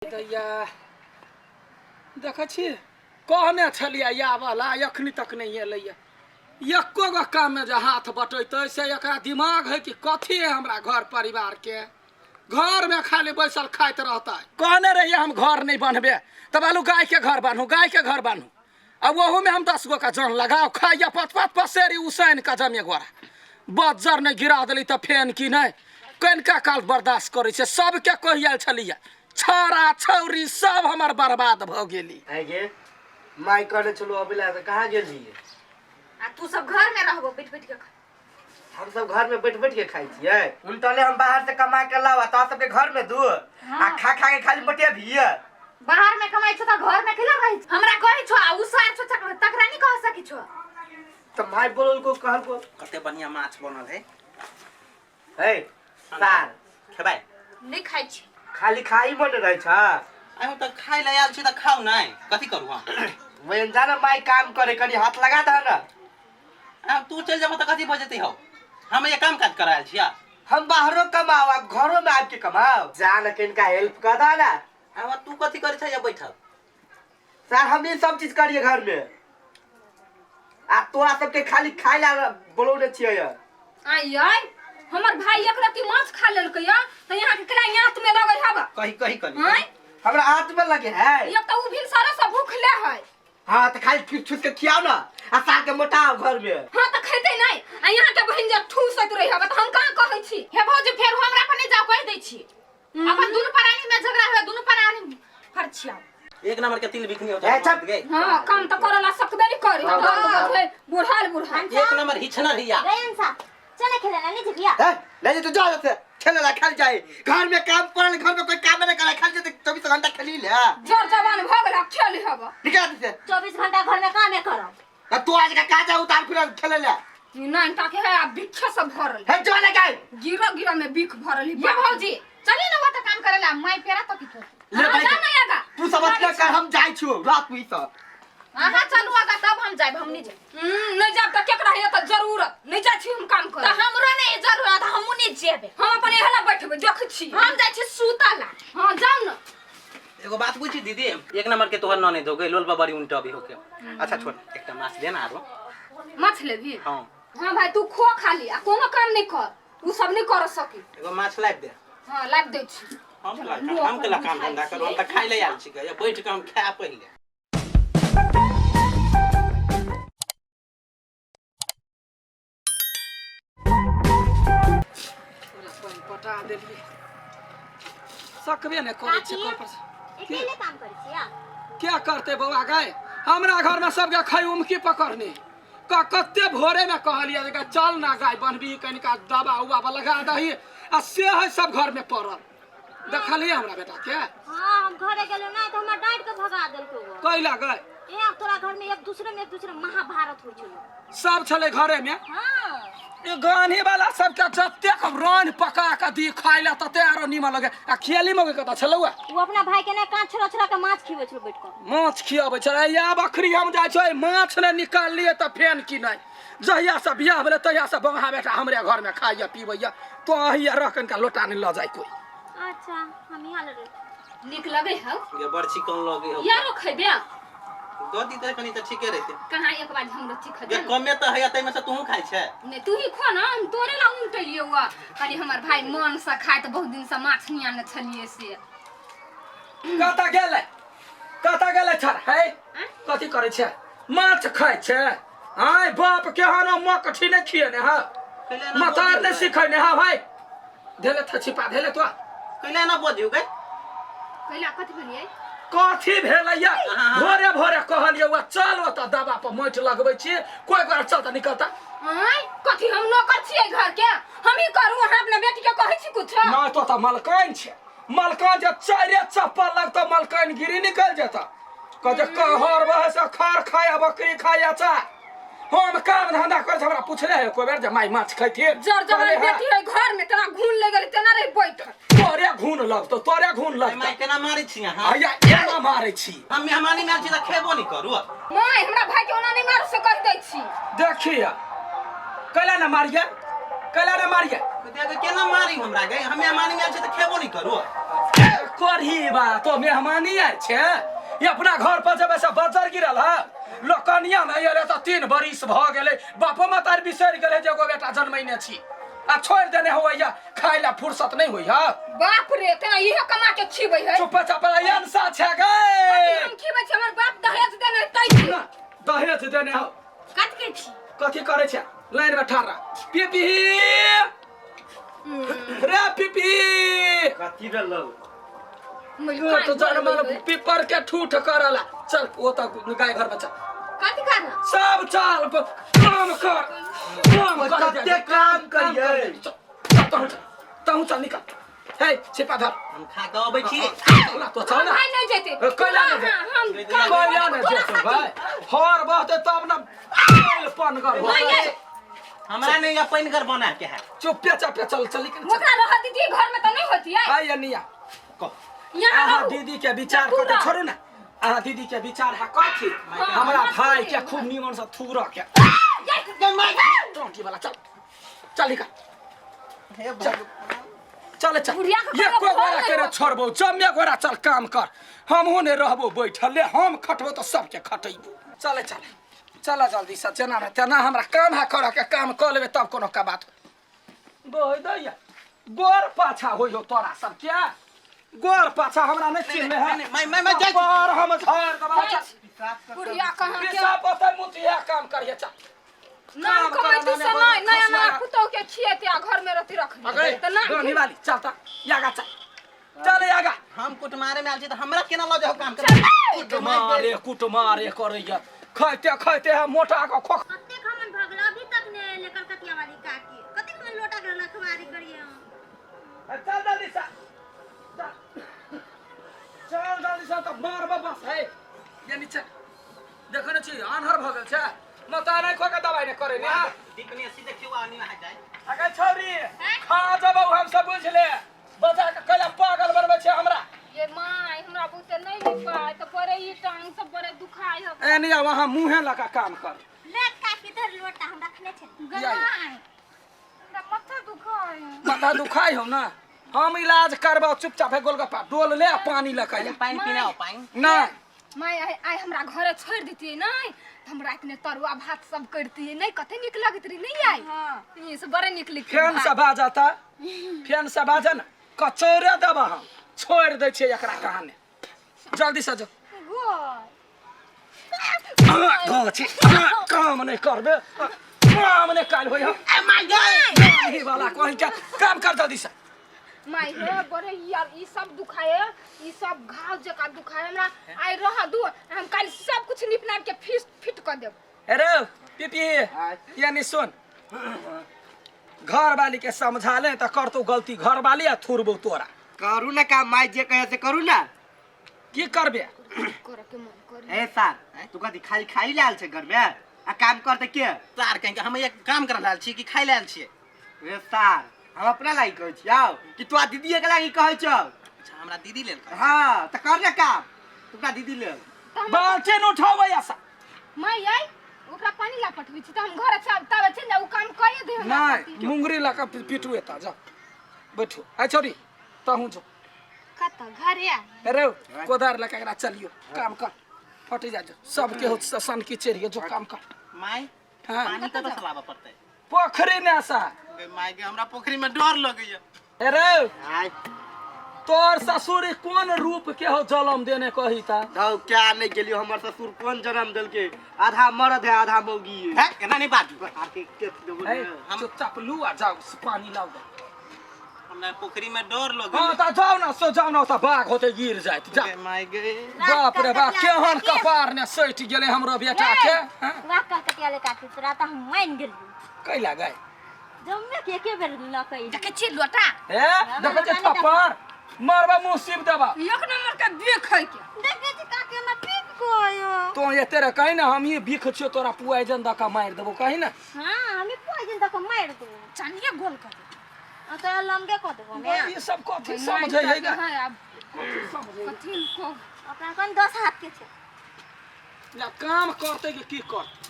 दैया देखै छी कहने छलियै आबऽ ला एखनी तक नहि एलैया एको गो काममे जे हाथ बटेतै से एकरा दिमाग है कि कथी है हमरा घर परिवारके घरमे खाली बैसल खाइत रहतै। कहने रहियै हम घर नहि बन्हबे तऽ बालू गायके घर बान्हू, गायके घर बान्हू, आ ओहूमे हम 10 गो का जन लगाओ खाइया पत पत पसेरी उसैन का जमे गोरा बज्जर नहि गिरा देली तऽ फेन की नहि कनिका काल बर्दाश्त करै छै। सबके कहि आयल छलियै, छौड़ा छौरी सब हमर बर्बाद भऽ गेली। आइ गे माय, कहने छलहुँ अबै लए तऽ कहाँ गेलियै? आ तू सब घर में रहबो बैठ बैठ के खा। हम सब घर में बैठ बैठ के खाइ छियै। उल्टले हम बाहर से कमा के लावा तो सबके घर में दू आ खा खा के खाली मोटिया भी। बाहर में कमाई छो त घर में केला रहै छो? हमरा कहै छो आ उ सार छो तकरा नहीं कह सकी छो। तो माय बोलल को कहल को। कते बढ़िया माछ बनल है। हे सार। खेबै? नहीं खाइ छी। खाली खाई मन रहै छ। आइ तऽ खाइ लए आयल छी तऽ खाउ नहि, कथी करू हम? वही जाना माय काम करे कनी हाथ लगा दह ना। आब तू चलि जेबह तऽ कथी भऽ जेतै हौ? हम ये काम काज करायल छिया। हम बाहरो कमाओ अब घरो में आबि के कमाओ, जा ना किनका हेल्प कर दह ना। आब तू कथी करै छ या बैठल? सर हम ई सब चीज करिए घर में आ तोरा सबके खाली खाइ ला बोलौने छियै। आई आई हमर भाई एक रत्ती माछ खा लेलकै या त यहाँ के केला आंत में लगै हवा। कही कही कनी। आँय? हमरा हाथ में लगे है। एक त उ भिनसरे से भूख ले है। हाँ तो खाली ठूस ठूस के खियाओ ना आ साग के मोटाओ घर में। हाँ तो खेते नहीं आ यहाँ के बहिन जे ठूसैत रही हवा त हम कहाँ कहै छी? हे भौजी फेर हमरा पर नहीं जाओ कहि दै छी। अपन दुनू प्राणी में झगड़ा हुए दुनू प्राणी फरछियाओ। एक नंबर के तिल बिकनी होता ए, चुप। गए। हाँ काम तो करला सकबे नहीं करी। हाँ, हाँ, हाँ, बुढ़ाल बुढ़ाल। एक नंबर हिचनर हिया। गए अंसा चले खेले ना नहीं जिया। ए, नहीं तो जा से खेले ला खेल जाए, घर में काम पड़ल, घर में कोई काम नहीं करे, खेल जाते 24 घंटा खेली ले। जोर जवान भ गेल खेल हवा। निकाल दे। 24 घंटा घर में काम करब। आ तू आज का काजा उतार फिर खेले ले। नहीं ताके है आ बिखे सब भरल। हे जो ले गए। गिरा गिरा में बिख भरल है। ये भौजी चली ना वो तो काम करेला मैं पेरा तो कितो। ले भाई, जा ना आगा। तू सब अतना कर हम जाय छियो रात में सब। अहाँ चलू आगा तब हम जाइब, हम नहीं जाइब। नहीं जाब त केकरा है त जरूरत नहीं जाय छी हम काम करे। त हमरो नहीं जरूरत, हमहु नहीं जेबे। हम अपन एहला बैठबे देख छी। हम जाय छी सुतला। हां जाउ ना। एगो बात पूछी दीदी, एक नंबर के तोहर ननद हो गई लोल बड़ी उल्टा भी होके। अच्छा छोड़, एकटा माछ दे ना आरो। माछ लेबी? हां। हां भाई तू खो खाली आ कोनो काम नहीं कर, उ सब नहीं कर सकी। एगो माछ लाबि दे। हां लाबि दै छी। हम ला हम केला काम धंधा करू, हम त खाइ ले आयल छी, बैठ के हम खाय पहिले। पटा देलियै सकबे नहि करै छै कल पर से। अकेले काम करै छियै? क्या करते बौआ गाय, हमरा घर में सबके खाई उमकी पकड़ने क कते भोरे में कहलियै जे चल ना गाय बनबी कनिका दवा उवा लगा दही आ से है सब घर में पड़ल। देखलियै हमरा बेटा के? हाँ हम घरे गेलो ना तो हमरा डांट के भगा देलको गो। कैला गाय? ए तोरा घर में एक दूसरे में एक दूसरे महाभारत होइ छलो। सब छलै घरे में? हाँ। ए गाने वाला सबके जतेक रान पका के दी खाइ ला तते आरो नीमन लगे। आ खेली में कतऽ छलौ? उ अपना भाई के ना कांच छोड़ा छोड़ा के माछ खिबै छलो बैठ के। माछ खियाबै छलै। आब अखनी हम जाइ छियै माछ ने निकाललियै तऽ फेन की नहि। जहिया से बियाह भेलै तहिया से बंगहा बेटा हमरे घर में खाइया पीबैया, तो अहिया रह कनिका लोटा नहि लऽ जाय कोई। अच्छा हम यहाँ लगे। नीक लगे हौ? गे बड़ चिकन लगे हौ। यारो खैबे? दऽ दी तऽ कनी तऽ ठीके रहते। कहाँ एक बार हमरो चीख गे दे। कमे तऽ है ताहिमे से तूहू खाइ छै। नहीं तू ही खो ना, हम तोरे ला उनटलियै हुआ। खाली हमर भाई मन से खाए तऽ बहुत दिन से माछ नहीं आने छलियै से। कतऽ गेलै? कतऽ गेलै छर है? कथी करै छै? माछ खाइ छै? आय बाप केहन मकठी नहि खिएने हँ, मतार नहि सिखेने हँ भाई। धेले थ छिपा धेले तो। कैला ना बजियौ गे? कैला कथी भेलियै? कथी भेलैया? भोरे भोरे कहलियै वा चल ओतऽ दवा पर माटि लगबै छी, कोई गोरा चल तऽ निकलता। आय कथी हम नौकर छियै घर के, हम ही करू? अहाँ अपना बेटी के कहै छी कुछ? ना तो तऽ मलकाइन छै, मलकान जे चारे चप्पल लगतो मलकाइन गिरी निकल जेता। कहते कहर बहे से खर खाय बकरी खाय अच्छा। हम काम धंधा कर हमरा पूछले है कोई बेर जे माई माछ खैथिन। जर जवान कहले, हाँ, बेटी है घर में तेना घून लग गेलै तेना रही बैठल। तोरे घून लगतो, तोरे घून लगतो। माई केना मारै छी अहाँ? आया एना मारै छी। हम मेहमानी में आयल छी तऽ खेबो नहि करू। माय हमरा भाई के ओना नहीं मारू से कहि दै छी। देखिए कैला ना मारिए, कैला ना मारिए। देख केना मारी हमरा गे, हम मेहमानी में आयल छी तऽ खेबो नहीं करू। करही बा तो मेहमानी आयल छै, ई अपना घर पर जेबै से बजर गिरल है। लोकनिया में एलै तऽ 3 बरिस भऽ गेलै, बापो मतार बिसरि गेलै जे एगो बेटा जनमैने छी आ छोड़ि देने होइया, खाय ला फुर्सत नहीं होइया। बाप रे, तेना इहे कमा के खिबै है। चुप चाप अंसा छै गे। हम खिबै छी, हमर बाप दहेज देने तै। ना, दहेज देने हो। कथी के छी? कथी करै छै? लाइन में ठाढ़ रह। पीपी रे पीपी। कथी भेलौ? तो तो जनमल पीपर के ठूठ करला। चल ओ तो गाय घर में चल। कथी कर? सब चल काम कर, काम कर। कते काम करियै? चल, चल, तहूँ चल, तहूँ चल, निकल। हे छिपा धर। हम खा के अबै छी। चल ना, तो चल ना। भाई नहीं जेते। ए, कैला नहीं जेते। हाँ, हम कैला नहीं जेते भाई, हर बहते तब ना बैल पनगर होतै। नहीं, नहीं। हमरा नहीं या पानि घर बना के है। चुपे चापे चल, चल निकल, चल। मुकरा रह दीदी घर में तो नहीं होती है। आइए निया कह। यहाँ अहाँ रहू। दीदी के विचार पूरा। कते छोड़ू ना, अहाँ दीदी के विचार है कथी? हमरा भाई के खूब निमन से थूर के टोंटी वाला। चल चल निकल, चल चल चल। बुढ़िया के एको कोनो गोरा फोन के नहीं। छोड़बो जम्मे गोरा। चल काम कर, हमहूँ नहीं रहबो बैठल ले, हम खटबो तो सबके खटेबो। चल चल चल जल्दी से, जेना ने तेना हमरा काम है करऽ के, काम कऽ लेबै तब कोनो का बात गोय दैया। गोर पाछा होइ हो तोरा सब के, गोर पाछा हमरा नहीं चिन्ह है। नहीं, नहीं, मैं- मैं जाइ छी। पर हम झाड़ देबा। चल। बुढ़िया कहाँ के पेशा पतै मुतिया काम करिए, चल। नाम काम कमैती करना से नहीं, नहीं नया खसुआ। नया पुतोह के खिएते आ घर में रहती रख अगरे त ना गनी वाली चल त यागा चल, चल यागा। हम कुटमारे में आयल छी तऽ हमरा केना लऽ जाउ काम करे? कुट मारे कुट मारे करैया, खाइते खाइते हम मोटा के खोख। कतेक हमन भगला अभी तक ने ले कलकतिया वाली काकी, कतेक हमन लोटा के रखवारी करिए हम। चल जल्दी से चल, चल जल्दी से त मारब बस है। ये नीचे देखो ने छी आन्हर भ गेल छै न त नहि खो के दवाई ने करे ने। दीपनी अस्सी देखियो आनी में जाए। अगे छौरी खा जबौ हम सब बुझ ले, बजा के कैला पागल बनबै छै हमरा। ये माय हमरा बुते नहीं निपाय त बड़े ई टांग सब बड़े दुखाय ह। ए निया वहां मुंहे लगा काम कर। ले काकी धर लोटा हम रखने छे। या, या। गमाय हमरा माथा दुखाय। माथा दुखाय हो ना, हम इलाज करबौ, चुपचाप है गोलगप्पा डोल ले आ पानी लऽ के आ। पानि पीने आओ पानि। नहीं माय आइ आइ हमरा घरे छोड़ि दितियै नहीं त हम राति में तरुआ भात सब करतियै नहीं, कते नीक लगैत रही नहीं आइ? ई से बड़े नीक लिख। फेन से बाजता, फेन से बाजऽ ने कचौरे देबऽ हम, छोड़ि दै छियै एकरा कहानी। जल्दी से जो गाछी काम नहीं करबे, काम नहीं काल होय हम वाला कहीं के काम कर जल्दी से। माय हे बड़े यार ई सब दुखाए, ई सब घाव जका दुखाए हमरा। आइ रह दू, हम काल्हि सब कुछ निप नाप के फिट फिट कर देब। अरे पीपी यानी सुन, घर वाली के समझा ले त करतो गलती घर वाली आ थुरबो तोरा। करू ना काम माई, जे कहे से करू ना। की करबे? करे के मन करे। ए सार, तू कथी खाली खाई लाल छै घर में आ काम करते के? सार कहीं के हम एक काम कर रहल छी कि खाइ लायल छियै? रे सार, हम अपना लागि कहै छियौ कि तोरा दीदीए के लागि कहै छौ? अच्छा, हमरा दीदी लेल कहै। हाँ त कर ना काम तू अपना दीदी लेल। बाल्टीन उठाबै आसा। माय आइ ओकरा पानी ला पठबै छी त हम घर चल तब चलि जाउ, उ काम कइए दे हमरा। नहीं मुंगरी ला के पिटू एता, जा बैठू। आ छोरी तहूँ जो। कत घरे आ? अरे कोदार लगा के चलियो, काम कर फटी जा, जो सबके हो सन की चेरियो, जो काम कर। माय हाँ। पानी कतऽ से लाबऽ पड़तै? पोखरी ने आसा। गे माय गे, हमरा पोखरी में डर लगैया। अरे आय तोर ससुर कोन रूप के हो जलम देने कही ता? धौ क्या नहीं गेलियो, हमर ससुर कोन जन्म देलके, आधा मर्द है आधा मौगी है। है एना नहीं बाजू। आके के देबो ए, ने। चुपचाप लू आ जाओ पानी लाओ। हमरा पोखरी में डर लगैया। हाँ त जाओ ना, सो जाओ ना, त बाघ होते गिर जाइत जा। गे माय गे। बाप रे बाप, केहन कपार ने सटि गेलै हमरो बेटा के। हाँ? वाह कलकतिया ले काकी, तोरा त हम मान गेलियो। कैला गए? जम्मे के एके बेर लकै। देखै छी लोटा। ए देखै छी थप्पड़ मारबा मुँह सीब देबा। एक नंबर के बिख है के। देखै छी काकी हमरा पीप गयो। तो एते रे कही ना, हम ही बिख छियो तोरा पुआइजन दऽ के मारि देबो कही ना। हां हमी पॉइजन दऽ के मारि देबो। चानिए गोल कर देबो। आ तोरा लमगे कऽ देबो हमे। ई सब कथी समझै है गा? है आब कथी समझै? कथी को ओकरा कोन 10 हाथ के छै। ना काम करते कि की करते?